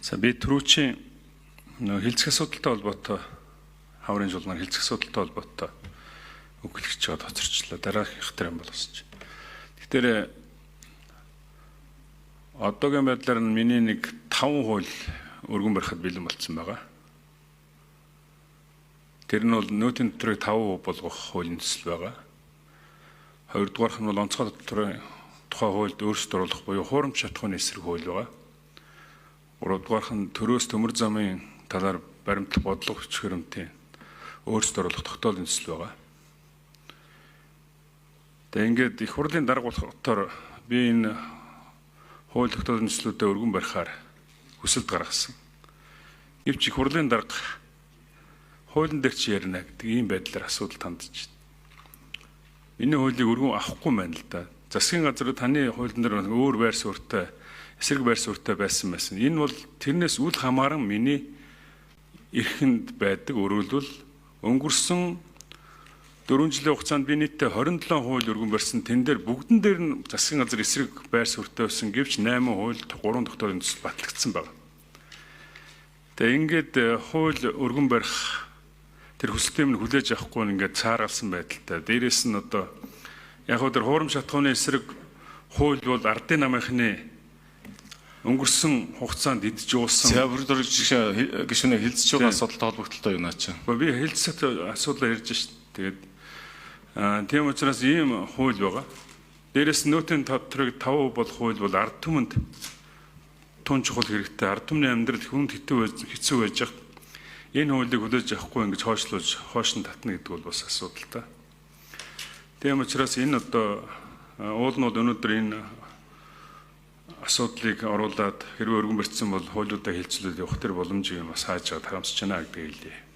За, би түрүүчийн нөө хилцэх асуудалтай холбоотой, хаврын жуулмаар хилцэх асуудалтай холбоотой үг хэлж байгаа тоцорчлаа. Дараагийнх тэр юм болсон чи. Тэгэхээр одоогийн байдлаар нь миний нэг 5 хууль өргөн барихад бэлэн болцсон байгаа. Тэр нь бол нөөтийн дотрыг 5% болгох хуулийн төсөл байгаа. Хоёрдугаарх нь бол онцгой дотрын тухай хуульд өөрчлөлт оруулах буюу хуурамч шатахууны эсрэг хууль байгаа. Гуравдугаарх нь төрөөс төмөр замын талаар баримтлах бодлого хүч хөрөмтийн өөрчлөлт оруулах тогтоолын төсөл байгаа. Тэгээ ингээд их хурлын дарга болохоор би энэ хууль тогтоолын төслүүдэд өргөн барихаар хүсэлт гаргасан. Гэвч их хурлын дарга хуулийн дээр чи ярина гэдэг ийм байдлаар асуудал тандж байна. Энэ хуулийг өргөн авахгүй байна л да. Засгийн газар таны хуулийн дээр өөр байр суурьтай, эсрэг байр суурьтай байсан байсан. Энэ бол тэрнээс үл хамааран миний эрхэнд байдаг. Өөрөлдвөл өнгөрсөн 4 жилийн хугацаанд би нийтдээ 27 хууль өргөн барьсан. Тэн дээр бүгдэн дээр нь засгийн газар эсрэг байр суурьтай байсан. Гэвч 8 хууль, 3 тогтоолын төсөл батлагдсан байна. Тэгээ ингээд хууль өргөн барих тэр хүсэлтийг нь хүлээж авахгүй нь ингээд цааргалсан байдалтай. Дээрээс нь одоо яг хөө тэр хуурамч шатахууны эсрэг хууль бол ардын намынхны өнгөрсөн хугацаанд идэж уусан. За, бүрдэр гишүүнээ, хилцэж байгаа асуудалтай холбогдлолтой юу наа чи? Би хэлцэх асуудлаа ярьж шít. Тэгээд тийм учраас ийм хууль байгаа. Дээрээс нь нөөтийн тодтрыг 5% болох хууль бол ард түмэнд тун чухал хэрэгтэй. Ард түмний амьдрал хүнд хэцүү байж хат энэ хуулийг хүлээж авахгүй ингэж хойшлуулж хойш нь татна гэдэг бол бас асуудалтай. Тийм учраас энэ одоо уул нь бол өнөөдөр энэ асуудлыг оруулаад хэрвээ өргөн барьсан бол хуулиудаа хэлцлүүд явах тэр боломжийг бас хааж байгаа тарамсаж байна гэдгийг хэлье.